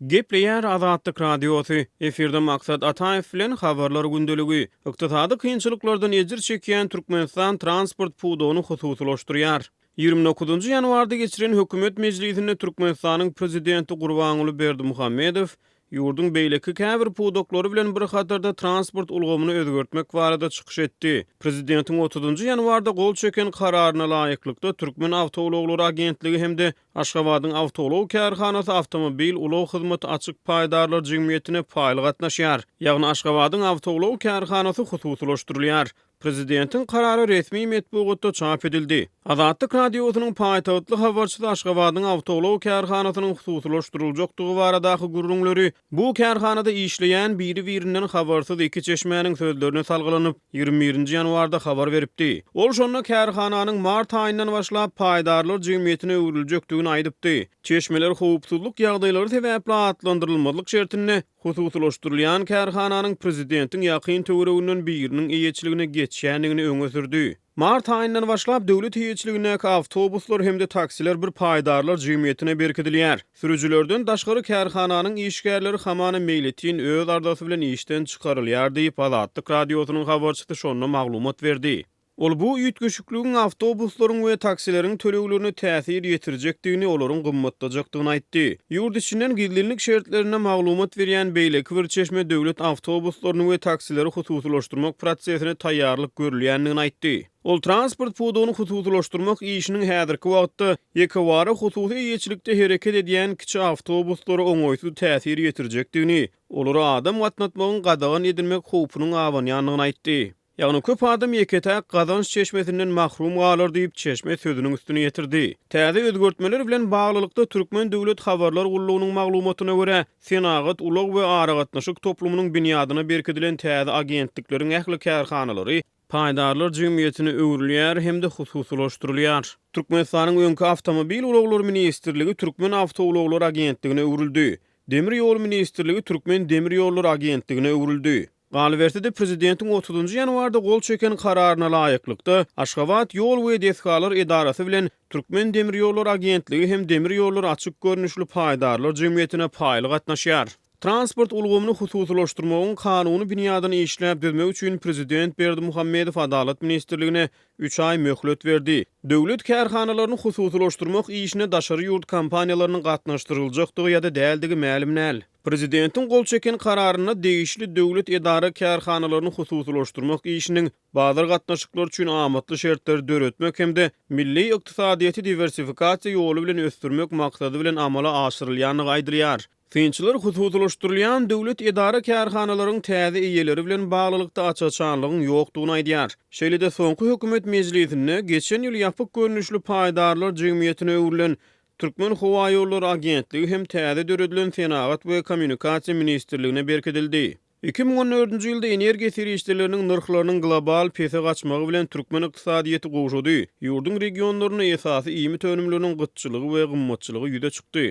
Gepleýär Azatlyk Radiosy, Efirde Maksat Ataýew bilen Habarlar gündeligi. Ykdysady kynçylyklardan ejir çekýän Türkmenistan transport pudagyny hususylaşdyrýar. 29 ýanwarda geçiren hökümet mejlisinde Türkmenistanyň Prezidenti Gurbanguly Berdimuhamedow ýurduň beýleki käbir pudaklary bilen bir hatarda transport ulgamyny özgertmek barada çykyş etdi. Prezidentiň otuzynjy ýanwarda gol çeken Kararyna laýyklykda, Türkmen awtoulaglary agentligi hem-de Aşgabadyň awtoulag kärhanasy awtomobil ulag hyzmaty açyk paýdarlar jemgyýetine paýly gatnaşýar. Ýagny Aşgabadyň awtoulag kärhanasy hususylaşdyrylýar. Prezidentiň karary resmi metbugatda çap edildi. Azatlyk Radiosynyň paýtagtly habarçysy Aşgabadyň awtoulag kärhanasynyň hususylaşdyryljakdygy baradaky gürrüňleri bu kärhanada işleýän biri-birinden habarsyz iki çeşmäniň sözlerine salgylanyp, 21 nji ýanwarda habar beripdi. Ol şonda kärhananyň mart aýyndan başlap paýdarlar jemgyýetine öwrüljekdigini aýdypdy. Çeşmeler howpsuzlyk ýagdaýlary sebäpli atlandyrylmazlyk şertinde hususylaşdyrylýan kärhananyň prezidentiň ýakyn töwereginden biriniň eýeçiligine geçýändigini öňe sürdi. Mart aýyndan başlap döwlet eýeçiligindäki awtobuslar hem-de taksiler bir paýdarlar jemgyýetine berkidilýär. Sürüjilerden daşgary kärhananyň işgärleri hamana meýletin öz arzasy bilen işden çykarylýar diýip, Azatlyk Radiosynyň habarçysy şonda maglumat berdi. Ol bu üýtgeşikligiň awtobuslaryň we taksileriň töleglerine täsir ýetirjekdigini, olaryň gymmatlajakdygyny aýtdy. Ýurt içinden gizlinlik şertlerinde maglumat berýän beýleki bir çeşme döwlet awtobuslaryny we taksileri hususylaşdyrmak prosesine taýýarlyk görülýändigini aýtdy. Ol transport pudagyny hususylaşdyrmak işiniň häzirki wagtda ýekewara hususy eýeçilikde hereket edýän kiçi awtobuslara oňaýsyz täsir ýetirjekdigini, olara adam gatnatmagyň gadagan edilmek howpunyň abanýandygyny aýtdy. Ýagny köp adam ýeke-täk gazanç çeşmesinden mahrum galar diýip, çeşme sözüniň üstüni ýetirdi. Täze özgertmeler bilen baglylykda, Türkmen döwlet habarlar gullugynyň maglumatyna görä, senagat, ulag we aragatnaşyk toplumynyň binýadyna berkidilen täze agentlikleriň ähli kärhanalary paýdarlar jemgyýetine öwrülýär hem-de hususylaşdyrylýar. Türkmenistanyň öňki Awtomobil ulaglary ministrligi Türkmen awtoulaglary agentligine öwrüldi. Demir ýol ministrligi Türkmen demir ýollary agentligine öwrüldi. Galyberse-de, prezidentiň otuzynjy ýanwarda gol çeken Kararyna laýyklykda, Aşgabat ýol we desgalar edarasy bilen Türkmendemirýollary agentligi hem Demir ýollary açyk görnüşli paýdarlar jemgyýetine paýly gatnaşýar. Transport ulgamyny hususylaşdyrmagyň kanuny binýadyny işläp düzmek üçin prezident Berdimuhamedow Adalat ministrligine üç aý möhlet berdi. Döwlet kärhanalaryny hususylaşdyrmak işine daşary ýurt kompaniýalarynyň gatnaşdyryljakdygy ýa-da däldigi mälim däl. Prezidentiň gol çeken Kararynda degişli döwlet edara-kärhanalaryny hususylaşdyrmak işiniň bazar gatnaşyklary üçin amatly şertleri döretmek hem-de milli ykdysadyýeti diwersifikasiýa ýoly bilen ösdürmek maksady bilen amala aşyrylýandygy aýdylýar. Synçylar hususylaşdyrylýan döwlet edara-kärhanalaryň täze eýeleri bilen baglylykda aç-açanlygyň ýokdugyny aýdýar. Şeýle-de soňky hökümet mejlisinde geçen ýyl ýapyk görnüşli paýdarlar jemgyýetine öwrülen Türkmenhowaýollary agentligi hem täze döredilen Senagat we kommunikasiýa ministrligine berkidildi. 2014-nji ýylda energiýa serişdeleriniň nyrhlarynyň global pese gaçmagy bilen türkmen ykdysadyýeti gowşady, ýurduň regionlarynda esasy iýmit önümleriniň gytçylygy we gymmatçylygy ýüze çykdy.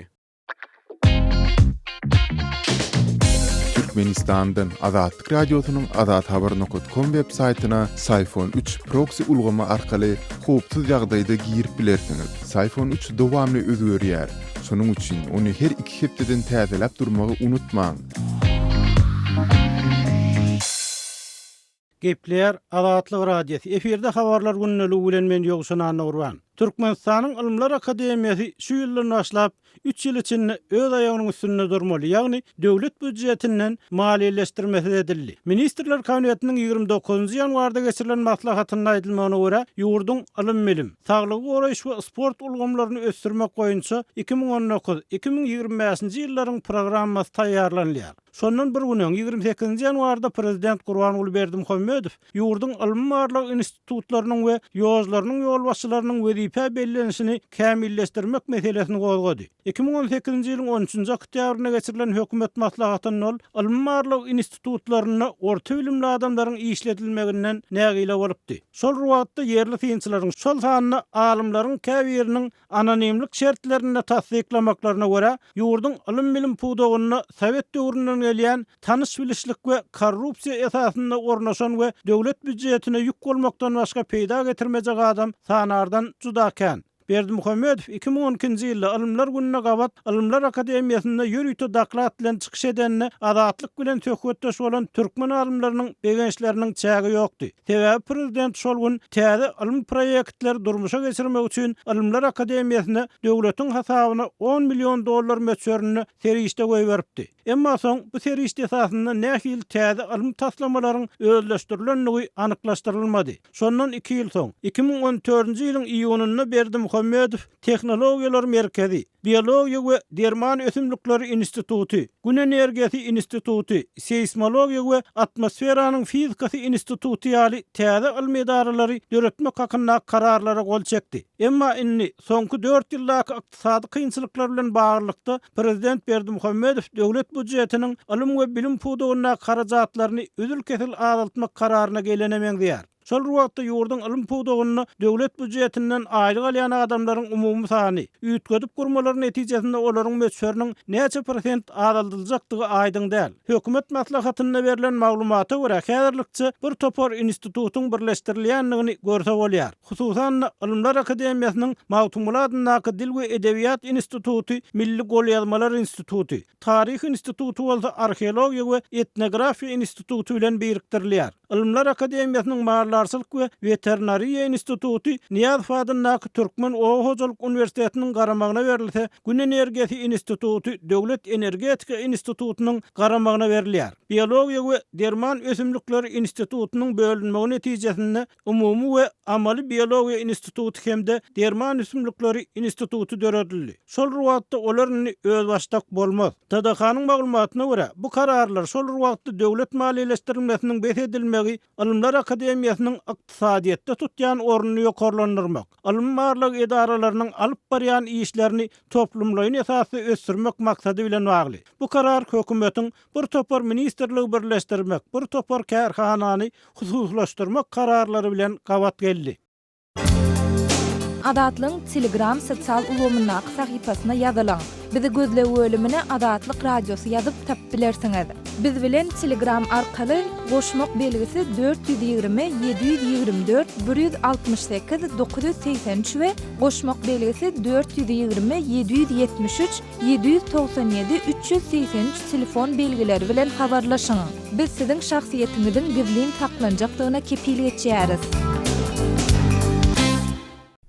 Türkmenistandan Azatlyk Radiosynyň Azathabar nokat kom web saýtyna Syfon üç proksi ulgamy arkaly howpsuz ýagdaýda girip bilersiňiz. Syfon üç dowamly özgerýär. Şonuň üçin ony her iki hepdeden täzeläp durmagy unutmaň. Gepleýär Azatlyk Radiosy, efirde Habarlar gündeligi bilen men Ýowşan Annagurban. Türkmenistanyň Ylymlar akademiýasy şu ýyldan başlap, üç ýyl içinde öz aýagynyň üstünde durmaly, ýagny döwlet býujetinden maliýeleşdirmesiz edildi. Ministrler Kabinetiniň 29 ýanwarda geçirilen maslahatynda aýdylmagyna görä, ýurduň ylym-bilim, saglygy goraýyş we sport ulgamlaryny ösdürmek boýunça 2019, 2025-nji ýyllaryň programmasy taýýarlanylýar. Şondan bir gün öň, 28-nji ýanwarda prezident Gurbanguly Berdimuhamedow ýurduň ylmy-barlag institutlarynyň we ÝOJ-larynyň ýolbaşçylarynyň wezipä bellenişini kämilleşdirmek meselesini gozgady. 2018-nji ýylyň on üçünji oktýabrynda geçirilen hökümet maslahatynda ol ylmy-barlag institutlarynda orta bilimli adamlaryň işledilmeginden nägile bolupdy. Şol bir wagtda ýerli synçylaryň, şol sanda alymlaryň käbiriniň Anonimlik şertlerinde tassyklamaklaryna görä, ýurduň ylym-bilim pudagynda sowet döwründen gelýän tanyş-bilişlik we korrupsiýa esasynda ornaşan we döwlet býujetine ýük bolmakdan başga peýda getirmejek adam sanardan juda kän. Berdimuhamedow 2012-nji ýylda Ylymlar gününe gabat Ylymlar akademiýasynda ýörite doklad bilen çykyş edende Azatlyk bilen söhbetdeş bolan türkmen alymlarynyň begençleriniň çägi ýokdy. Sebäbi prezident şol gün täze ylmy proýektleri durmuşa geçirmek üçin Ylymlar akademiýasyna döwletiň hasabyna on million dollar möçberinde serişde goýberipdi. Emma soň bu serişde esasynda nähili täze ylmy taslamalaryň özleşdirilendigi anyklaşdyrylmady. Şondan iki ýyl soň, 2014-nji ýylyň iýunynda Berdimuhamedow Tehnologiýalar merkezi, Biologiýa we derman ösümlikleri instituty, Gün energiýasy instituty, Seýsmologiýa we atmosferanyň fizikasy instituty ýaly täze ylmy edaralary döretmek hakyndaky kararlara gol çekdi. Emma indi, soňky dört ýyldaky ykdysady kynçylyklar bilen baglylykda, prezident Berdimuhamedow döwlet býujetiniň ylym we bilim pudagyndaky harajatlaryny üzül-kesil azaltmak kararyna gelene meňzeýär. Şol bir wagtda ýurduň ylym pudagynda döwlet býujetinden aýlyk alýan adamlaryň umumy sany, üýtgedip gurmalar netijesinde olaryň möçberiniň näçe prosent azaldyljakdygy aýdyň däl. Hökümet maslahatynda berlen maglumata görä, häzirlikçe bir topar institutyň birleşdirilýändigini görse bolýar. Hususan-da, Ylymlar akademiýasynyň Magtymguly adyndaky Dil we edebiýat instituty, Milli golýazmalar instituty, Taryh instituty bolsa Arheologiýa we etnografiýa instituty bilen birikdirilýär. Ylymlar akademiýasynyň Maldarçylyk we weterinariýa instituty Nyýazow adyndaky Türkmen oba hojalyk uniwersitetiniň garamagyna berilse, Gün energiýasy instituty Döwlet energetika institutynyň garamagyna berilýär. Biologiýa we derman ösümlikleri institutynyň bölünmegi netijesinde Umumy we amaly biologiýa instituty hem-de Derman ösümlikleri instituty döredildi. Şol bir wagtda olar indi özbaşdak bolmaz. TDH-nyň maglumatyna görä, bu kararlar şol bir wagtda döwlet maliýeleşdirilmesiniň bes edilmegi Ylymlar akademiýasynyň ykdysadyýetde tutýan ornuny ýokarlandyrmak, ylmy-barlag edaralarynyň alyp barýan işlerini toplumlaýyn esasda ösdürmek maksady bilen bagly. Bu karar hökümetiň bir topar ministrligi birleşdirmek, bir topar kärhanany hususylaşdyrmak kararlary bilen gabat geldi. Azatlygyň Telegram sosial ulgamyndaky sahypasyna ýazylyň. Bizi gözleg bölümine Azatlyk Radiosy ýazyp tapyp bilersiňiz. Biz bilen Telegram arkaly goşmak belgisi 420 724 168 983 we goşmak belgisi 420 773 797 383 telefon belgileri bilen habarlaşyň. Biz siziň şahsyýetiňiziň gizlin saklanjakdygyna kepil geçýäris.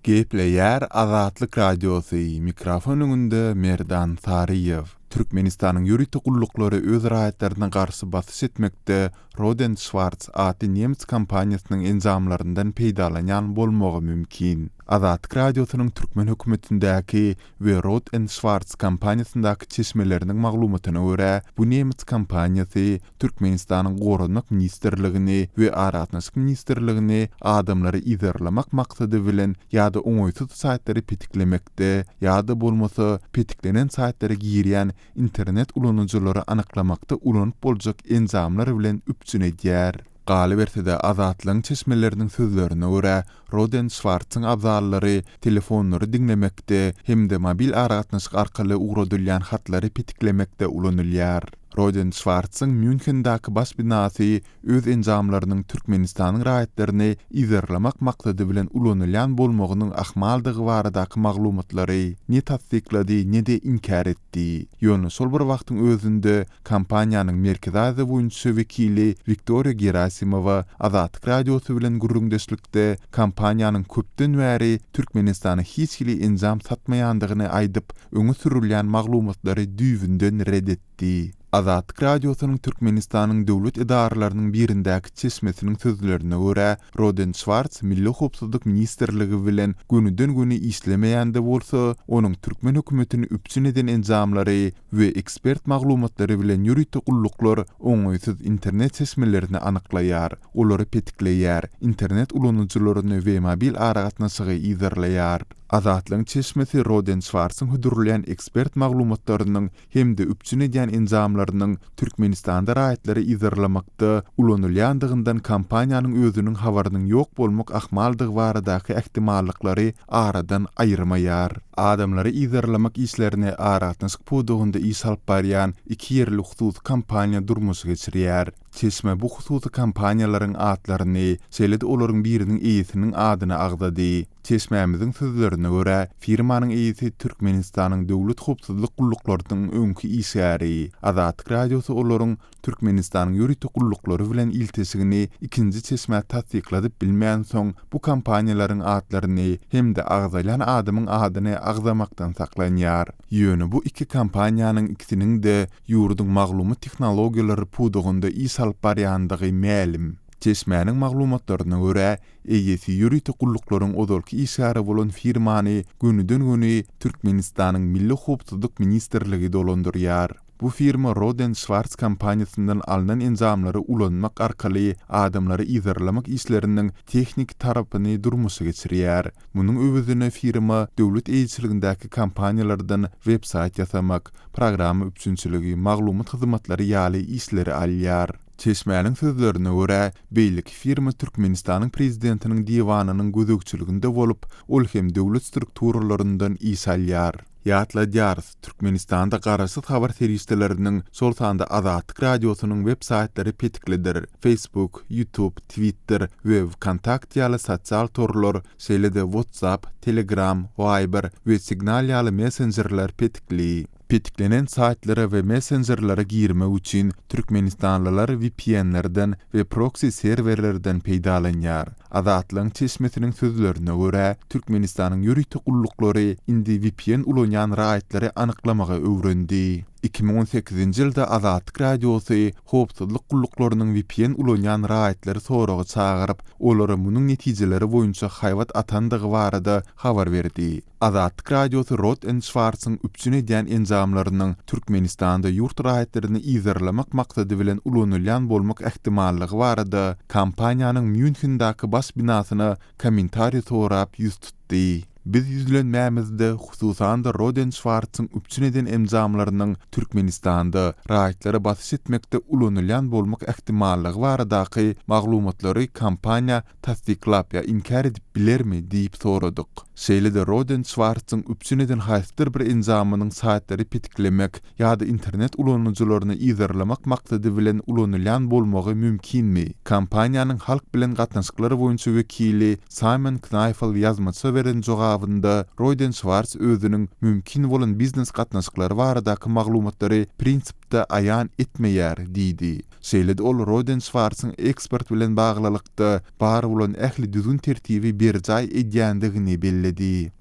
Gepleýär Azatlyk Radiosy, mikrofon öňünde Merdan Saryýew. Türkmenistanyň ýörite gulluklary öz raýatlaryna garşy basyş etmekde Roden Schwarz atly nemes kompaniýasynyň enjamlaryndan peýdalanýan bolmagy mümkin. Azatlyk Radiosynyň türkmen hökümetindäki we Roth and Schwarz kompaniýasyndaky çeşmeleriniň maglumatyna görä, bu nemes kompaniýasy Türkmenistanyň Goranmak ministrligini we Aragatnaşyk ministrligini adamlary yzarlamak maksady bilen ýa-da oňaýsyz saýtlary petiklemekde ýa-da bolmasa petiklenen saýtlara girýän internet ulanyjylary anyklamakda ulanyp boljak enjamlar bilen üpjün edýär. Galyberse-de, Azatlygyň çeşmeleriniň sözlerine görä, Roden Şwartsyň abzallary telefonlary diňlemekde hem-de mobil aragatnaşyk arkaly ugradylýan hatlary petiklemekde ulanylýar. Roden Şwartsyň Mýunhendäki baş binasy öz enjamlarynyň Türkmenistanyň raýatlaryny yzarlamak maksady bilen ulanylýan bolmagynyň ahmaldygy baradaky maglumatlary ne tassyklady, ne-de inkär etdi. Ýöne şol bir wagtyň özünde kompaniýanyň Merkezi Aziýa boýunça wekili Wiktoriýa Gerasimowa Azatlyk Radiosy bilen gürrüňdeşlikde kompaniýanyň köpden bäri Türkmenistana hiç hili enjam satmaýandygyny aýdyp, öňe sürülýän maglumatlary düýbünden ret etdi. Azatlyk Radiosynyň Türkmenistanyň döwlet edaralarynyň birindäki çeşmesiniň sözlerine görä, Roden Şwarts Milli howpsuzlyk ministrligi bilen gönüden-göni işlemeýän-de bolsa, onuň türkmen hökümetini üpjün eden enjamlary we ekspert maglumatlary bilen ýörite gulluklar oňaýsyz internet çeşmelerini anyklaýar, olary petikleýär, internet ulanyjylaryny we mobil aragatnaşygy yzarlaýar. Azatlygyň çeşmesi Roden Şwartsyň hödürleýän ekspert maglumatlarynyň hem-de üpjün edýän enjamlarynyň Türkmenistanda raýatlary yzarlamakda ulanylýandygyndan kompaniýanyň özüniň habarynyň ýok bolmak ahmaldygy baradaky ähtimallyklary aradan aýyrmaýar. Adamlary yzarlamak işlerini aragatnaşyk pudagynda iş alyp barýan iki ýerli hususy kompaniýa durmuşa geçirýär. Çeşme bu hususy kompaniýalaryň atlaryny, şeýle-de olaryň biriniň eýesiniň adyny agzady. Çeşmämiziň sözlerine görä, firmanyň eýesi Türkmenistanyň döwlet howpsuzlyk gulluklarynyň öňki işgäri. Azatlyk Radiosy olaryň Türkmenistanyň ýörite gulluklary bilen ilteşigini ikinji çeşmä tassykladyp bilmänsoň, bu kompaniýalaryň atlaryny hem-de agzalýan adamyň adyny agzamakdan saklanýar. Ýöne bu iki kompaniýanyň ikisiniň-de ýurduň maglumat tehnologiýalary pudagynda iş alyp barýandygy mälim. Çeşmäniň maglumatlaryna görä, eýesi ýörite gulluklaryň ozalky işgäri bolan firmany gönüden-göni Türkmenistanyň Milli howpsuzlyk ministrligi dolandyrýar. Bu firma Roden Şwarz kompaniýasyndan alnan enjamlary ulanmak arkaly adamlary yzarlamak işleriniň tehniki tarapyny durmuşa geçirýär. Munuň öwezine firma döwlet eýeçiligindäki kompaniýalardan web-saýt ýasamak, programma üpjünçiligi, maglumat hyzmatlary ýaly işleri alýar. Çeşmäniň sözlerine görä, beýleki firma Türkmenistanyň Prezidentiniň diwanynyň gözegçiliginde bolup, ol hem döwlet strukturalaryndan iş alýar. Ýatladýarys, Türkmenistanda garaşsyz habar serişdeleriniň, şol sanda Azatlyk Radiosynyň web saýtlary petiklidir. Facebook, YouTube, Twitter we WKontakte ýaly sosial torlar, şeýle-de WhatsApp, Telegram, Viber we Signal ýaly messenjerler petikli. Petiklenen saýtlara we messenjerlere girmek üçin türkmenistanlylar VPN-lerden we proksi serwerlerden peýdalanýar. Azatlygyň çeşmesiniň sözlerine görä, Türkmenistanyň ýörite gulluklary indi vpn ulanýan raýatlary anyklamagy öwrendi. 2018-nji ýylda Azatlyk Radiosy howpsuzlyk gulluklarynyň vpn ulanýan raýatlary soraga çagyryp, olara munuň netijeleri boýunça haýbat atandygy barada habar berdi. Azatlyk Radiosy Roth and Schwarz-yň üpjün edýän enjamlarynyň Türkmenistanda ýurt raýatlaryny yzarlamak maksady bilen ulanylýan bolmak ähtimallygy barada kompaniýanyň Mýunhendäki baş binasyna kommentariý sorap ýüz tutdy. Biz ýüzlenmämizde hususan-da Roth and Schwarz-yň üpjün eden enjamlarynyň Türkmenistanda raýatlara basyş etmekde ulanylýan bolmak ähtimallygy baradaky maglumatlary kompaniýa tassyklap ýa inkär edip bilermi diýip soradyk. Şeýle-de Roden Şwartzyň üpjün eden haýsydyr bir enjamynyň saýtlary petiklemek ýa-da internet ulanyjylaryny yzarlamak maksady bilen ulanylýan bolmagy mümkinmi? Kompaniýanyň halk bilen gatnaşyklar boýunça wekili Saýmon Knaýfel ýazmaça beren jogabynda Roden Şwartz özüniň mümkin bolan biznes gatnaşyklary baradaky maglumatlary prinsipde aýan etmeýär diýdi. Şeýle-de ol Roden Şwarsyň eksport bilen baglylykda bar bolan ähli düzgün-tertibi berjaý edýändigini belledi.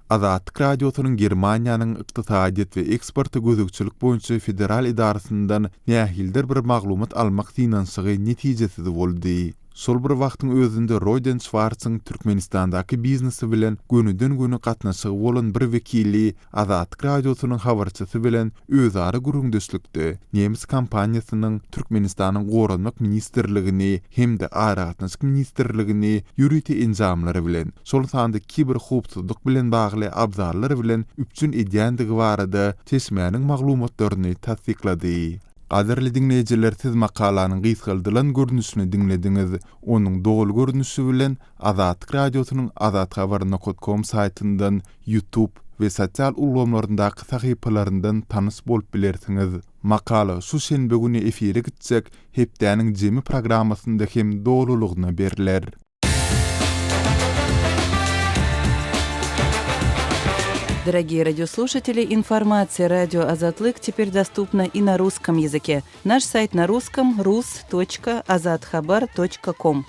Azatlyk Radiosynyň Germaniýanyň Ykdysadyýet we eksporta gözegçilik boýunça federal edarasyndan nähilidir bir maglumat almak synanyşygy netijesiz boldy. Şol bir wagtyň özünde Roden Şwarsyň Türkmenistandaky biznesi bilen gönüden-göni gatnaşygy bolan bir wekili Azatlyk Radiosynyň habarçysy bilen özara gürrüňdeşlikde nemes kompaniýasynyň Türkmenistanyň Goranmak ministrligini hem-de Aragatnaşyk ministrligini ýörite enjamlar bilen, şol sanda kiberhowpsuzlyk bilen bagly abzallar bilen üpjün edýändigi barada çeşmäniň maglumatlaryny tassyklady. Gadyrly diňleýjiler siz makalanyň gysgaldylan görnüşini diňlediňiz. Onuň doly görnüşi bilen Azatlyk Radiosynyň azathabar nokat kom saýtyndan YouTube we sosial ulgamlaryndaky sahypalaryndan tanyş bolup bilersiňiz. Makala şu şenbe güni efire gitjek Hepdäniň jemi programmasynda hem dolulygyna berler. Дорогие радиослушатели, информация радио Азатлык теперь доступна и на русском языке. Наш сайт на русском rus.azathabar.com.